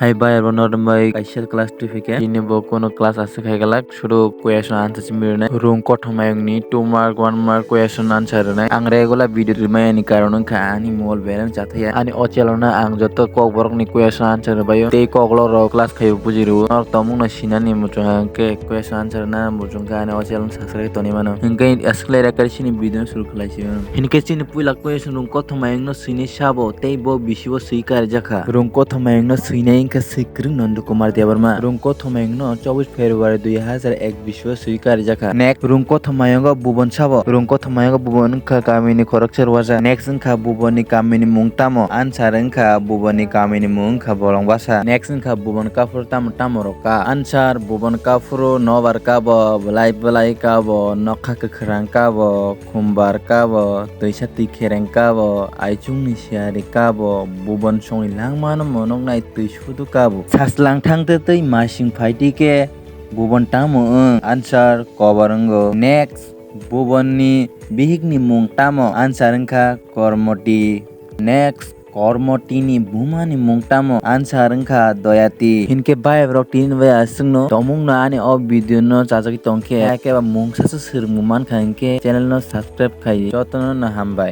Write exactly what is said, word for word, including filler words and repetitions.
Hai bai, abo norok bai kaisa class two phaikha. Tini bo kono class aswk khai glak, sudu question answer simi rwnai. Rung kothoma yungni two mark, one mark question answer rwnai. Ang regular video rwmani karon wngkha ani mobile balance chathaya. Ani o channel no ang joto kokborok ni question answer rwbaio. Tei koklok rok class khaio buji rwo. Norok tongmung no sinani muchung hwnkhe question answer na muchung khe ani o channel subscribe toni mano. Hwnkhe aswk lai rakari sini video no suru khlai sio. Hinkhe chini puila question rung kothoma yungno swinai sabo tei bo bisi o swi karijakha. Rung kothoma yungno swinai wngkha Swikwrwng Nandu Kumar Debbarma. Rung kothoma yungno chobbish February dui hazar ek bisi o swi karijakha. Next rung kothoma yungo Bubon sabo. Rung kothoma yungo Bubon wngkha kamini khoroksa Rwaja. Next wngkha Bubon ni kamini mung tamo? Answer wngkha Bubon ni kamini mung wngkha Bolongbasa. Next wngkha Bubon kaphuru tamo tamo rok ka? Answer Bubon kaphuru nobar kabo, belai belai kabo, nokha kwkhwrang kabo, khumbar kabo, twisa twi khereng kabo, aichung ni siyari kabo, Bubon songni langmano monok nai twi sudu kabo. Saslang thangtwi twi masing phaitwi khe Bubon tamo wng? Answer kobar wngo. Next, Bubon ni bihik ni mung tamo? Answer wngkha Kormoti. Next, Kormoti ni buma ni mung tamo? Answer wngkha Doyati. Hinkhe bai borok tini bai aswkno tongmung no ani o video no chajagwi tongkhe, khe ba mung sasu swrwngmung mankha hinkhe channel no subscribe khai jotono no hambai.